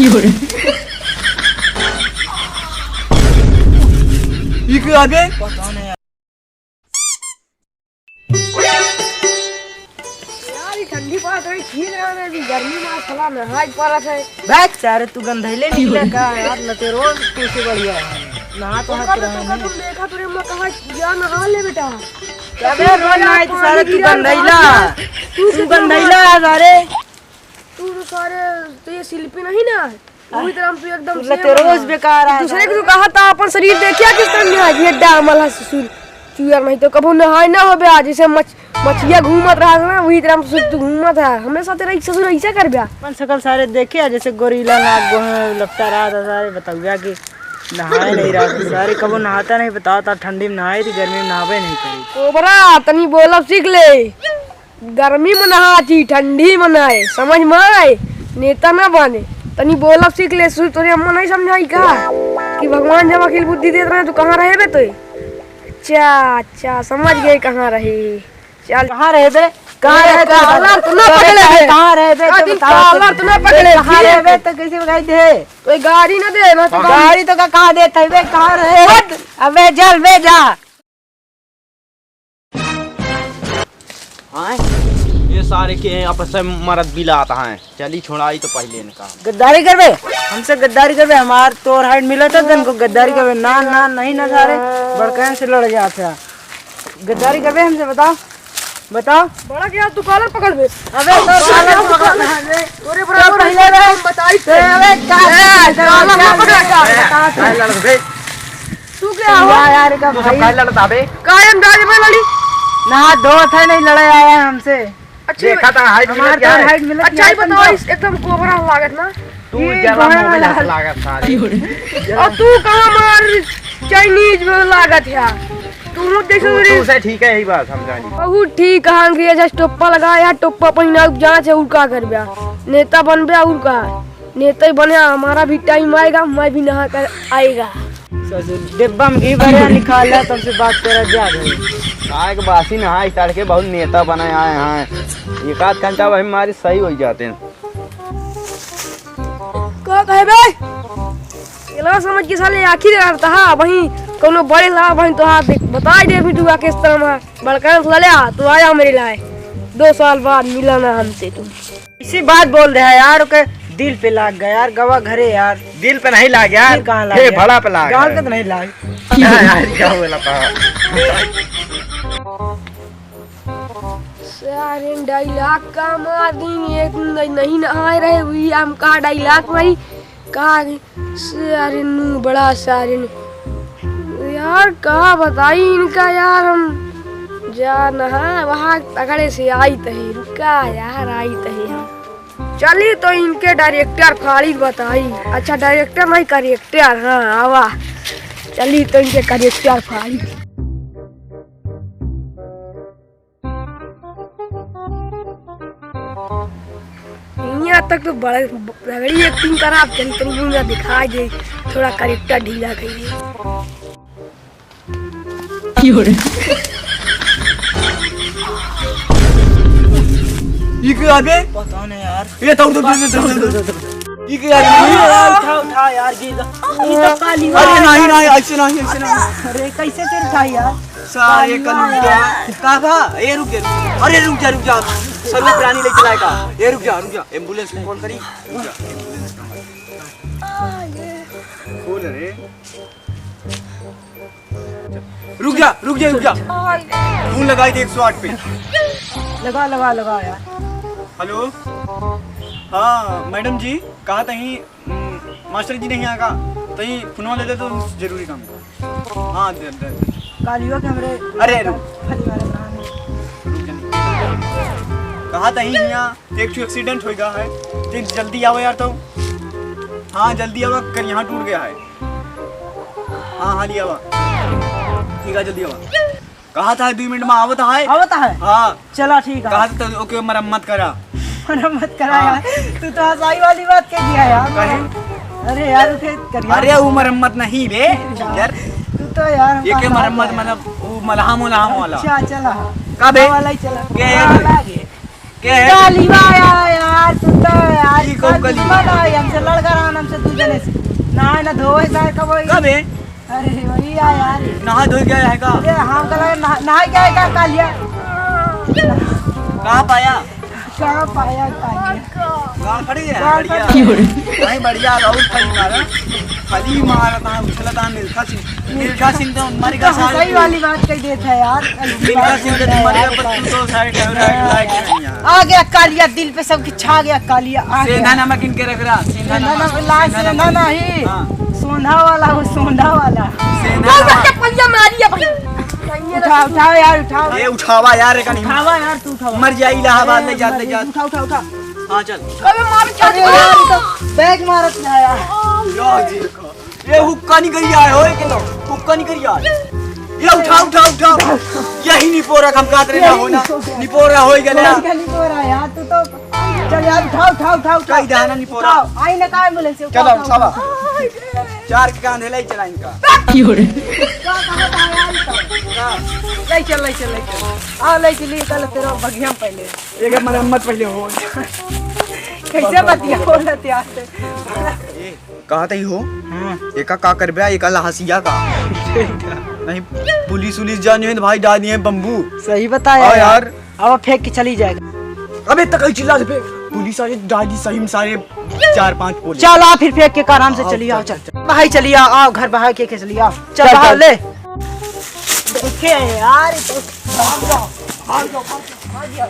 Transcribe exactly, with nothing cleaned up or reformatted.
ई के आगे? यार, ई ठंडी पड़त रही, ठीक रहा ना, अभी गर्मी में साला नहाए पड़त है। बैठ सारे, तू गंधैले निकला का यार? लते रोज तू से बढ़िया है। नहा तो हाथ रहे हैं। तुम देखा तो रे, मैं कहा, "जा नहा ले बेटा।" अबे रोज नहाए तो सारे तू गंधैला। तू गंधैला है सारे। तू तो सारे, तो ये शिल्पी नहीं ना? वही तरह हम तो एकदम तू से लते रोज बेकार है दूसरे सारे। को कहा था, अपन शरीर देखिया किस तरह नहाए, ये डामल है ससुर। चुअर नहीं तो कबो नहाए ना होबे आज, जैसे मछ-, मछिया घूमत रहा ना, वही तरह हम ससुर तू घूमत है। हमेशा तेरा एक ससुर ऐसा कर ब्या। अपन शकल सारे देखे, जैसे गोरीला नाक गोहे लपटा रहा था सारे, बताऊगा कि नहाए नहीं रहा था सारे, कबो नहाता नहीं, बताओ ता ठंडी में नहाए थी, गर्मी में नहावे नहीं करी। कोबरा, तनी बोलब सीख ले। गर्मी में नहाची, ठंडी में नहाए, समझ में आए? नेता ना बने। तनी बोलब सीख ले, सु-, तोरे अम्मा नहीं समझाई का कि भगवान जब अकिल बुद्धि देत रहे तो कहाँ रहे बे तोय? अच्छा, अच्छा, समझ गए कहाँ रहे। चल। कहाँ रहे बे? कहाँ अरे रहे बे? कॉलर तो ना पकड़े बे। कहाँ रहे बे? का तो दिन बताओ तो। कॉलर तो ना पकड़े, कहाँ रहे बे? तो कैसे बताई दे? कोई गाड़ी ना दे, ना तो गाड़ी तो का, कहाँ देत है बे? कहाँ रहे? हट। अबे चल बे जा। आए? ये सारे के आपस में मरद बिलात हैं। चली छोड़ाई तो पहले इनका। गद्दारी करबे? हमसे गद्दारी करबे? हमार तोर हाइट मिला था तनको गद्दारी करबे? ना, ना, नहीं ना सारे। बड़कन से लड़ जात है। गद्दारी करबे हमसे, बताओ। बताओ। बड़ा क्या तू कॉलर पकड़ बे? अबे तोर कॉलर पकड़। तोरे बराबर पहले रे। बताई थे। अबे का ए, कॉलर ना पकड़। बताओ। तू क्या हो? यार, यार, का तू सब भाई। काहे लड़त आबे? काहे अंदाज में लड़ी? ना, दो थे नहीं लड़े आया है हमसे। अच्छा, देखा था हाइट हमार मिलत तो क्या है? हाइट मिलत अच्छा, क्या ये है बताओ, तुमको? इस एकदम कोबरा लागत ना। तू ये जरा गोरा मोबाइल वाला। हाथ लागत सारे। और तू कहाँ मार चाइनीज में लागत है? तू मुझ जैसे तू, मेरे तू से ठीक है, यही बात हम जानी। बहुत ठीक है, अंग्रेज जस टोप्पा लगाया, टोप्पा पहिना, जाँच है, और का करब्या? नेता बनब्या, और का? नेता ही बने, हमारा भी टाइम आएगा, मैं भी नहा कर आएगा। ससुर, डिब्बा में घी भरे निकाला, तुमसे बात करा जा भाई। आए के बासी नहा तड़के बहुत नेता बने आए हैं। एक आध घंटा वही मारी सही हो जाते हैं। का कहे बे? ये ला समझ के साले आखिर यार तहा वही कोनो बड़े ला वही तो हाथ देख बताई दे भी तू किस तरह मार। बड़का से लड़े आ, तू आया मेरे लाए। दो साल बाद मिला ना हमसे तू। इसी बात बोल रहे हैं यार, ओके दिल पे लाग गया यार, गवा घरे यार। दिल पे नहीं लाग यार, दिल कहाँ लाग हे यार? भड़ा पे लाग गाल है। के तो नहीं लाग। ना यार, क्या बोला था? सारे डायलॉग का मार दिन, एक नहीं, नहीं नहाए रहे, वही हम का डायलॉग मारी। का रे? सारे नू बड़ा सारे नू। यार का बताई इनका यार, हम जा नहा वहाँ तगड़े से आई तही, रुका यार, आई तही हम। चली तो इनके डायरेक्टर फाड़ी बताई। अच्छा डायरेक्टर नहीं, करेक्टर, हाँ आवा। चली तो इनके करेक्टर फाड़ी। यहाँ तक तो बड़ा, बड़ी एक्टिंग करा, अब चल तनी मुंह दिखा दे, थोड़ा करेक्टर ढीला करिए। ये क्या बे? पता नहीं यार। ये दौड़, दौड़, दौड़। ई के यार, ई यार, उठा, उठा यार, ये तो, ये तो काली अरे वाला नहीं, यार। नहीं, ऐसे नहीं, ऐसे नहीं। अरे, कैसे सिर उठाई यार? सारे काली वाला कलूटा। यार। का भा? ए, रुक जा, रुक जा। अरे, रुक जा, रुक जा। सर्व प्राणी लेके लाए का? ए, रुक जा, रुक जा। एम्बुलेंस को कॉल करी। रुक जा, एम्बुलेंस का मत। खोल रे। रुक जा, रुक जा, रुक जा। फोन लगाई दे एक सौ आठ पे। लगा, लगा, लगा यार। हेलो, हाँ मैडम जी, कहा तही, हम्म, मास्टर जी नहीं आगा, तही फोनवा ले ले तो जरूरी काम है। हाँ, दे, दे। कालियो के हमरे अरे, रुक। खाली वाला नाम है। रुक जा। कहा तही हियाँ एक ठो एक्सीडेंट होइगा है, तो जल्दी आवा यार तो। हाँ, जल्दी आवा, कर यहाँ टूट गया है। हाँ, हाँ, लिया बा। ठीक है, जल्दी आवा। कहा था दुई मिनट में आवत है। आवत है? हाँ। चला, ठीक है। कहा था तो ओके मरम्मत करा। मरम्मत करा हाँ। यार। तू तो हंसाई वाली बात कह दिया यार। काहे? अरे यार, उठे कर यार। अरे, वो मरम्मत नहीं बे। अच्छा। यार। तू तो यार, ये के हंसा मरम्मत दिया यार। मतलब वो मलहम उलहम वाला। अच्छा, चला। का बे? हाँ, वाला ही चला। के हाँ, यार? वाला ही। के है? काली वाला यार, तू तो यार। ई कब कल दुश्मन है, हमसे लड़ कर आन, हमसे दू जने से। नहाए ना धोए, काय का वही। कब है? अरे, वही आ यार। नहा धो गया है का? अरे, हाँ, कल नहा, नहा गया है का, कालिया? कहाँ पाया? कहाँ पाया, कालिया? गाँव फड़ी है, गाँव बढ़िया। फड़ी। नहीं, बढ़िया, राहुल फड़ी मारा। फड़ी मारा था, उछला था, मिल्खा सिंह। मिल्खा सिंह तो मर गया, तो सारे सही वाली बात कह देता है यार। मिल्खा सिंह तो मर गया, पर तू तो सारे टाइम राइट, राइट नहीं है। आ गया कालिया, दिल पे सबके छा गया कालिया, आ सेंधा गया। नमक इनके रख रहा, सेंधा सेंधा नमक, नमक, लाल सेंधा सेंधा नमक। नहीं, हाँ। सोंधा वाला, वो सोंधा वाला। सेंधा नमक। चप्पलिया मारी है भाई। उठाओ, उठाओ यार, उठाओ। ये उठावा यार, एक नहीं। उठावा यार, तू उठावा। मर जाए इलाहाबाद ले जाते, अरे, जाते। उठा, उठा, उठा। हाँ, चल। अबे मार, क्या अरे यार, ये तो बैग मारत है यार। यो जी। ये हुक्का नहीं करिया है, ओए, के तो हुक्का नहीं करिया है। ये उठा, उठा, उठा। यही निपोरा हम काट रहे ना हो ना। निपोरा हो ही गया। निपोरा यार, तू तो चल यार, उठा, उठा, उठा, उठा। कई दाना निपोरा। उठाओ, आई ना का एम्बुलेंस से, उठाओ, चलो, उठाओ, उठाओ। उठाओ। चार के कांधे ले चला इनका। का कहा था यार, तो? ले चल, ले चल, ले चल। आ, ले चली, कल तेरा बगिया में पहले। एक मरम्मत पहले हो। कैसे बतिया बोलत यार? कहा तई हो? हाँ। एका का करबे, एका लहसिया का? नहीं, पुलिस उलिस जानी है तो भाई डाली है बम्बू। सही बताया हाँ यार। यार। अब फेंक के चली जाएगा। अबे तक चिल्ला दे बे। पुलिस आ जाए, डाली सही में सारे चार पांच पुलिस। चल आ फिर फेंक के आराम से हाँ, चली आओ, चल, चल। चल। बाहर चली आओ, आओ घर बाहर के, के चली आओ। चल, चल, बाहर चल। ले। देखे यार, ये तो भाग जाओ, भाग जाओ, भाग जाओ, भाग जाओ।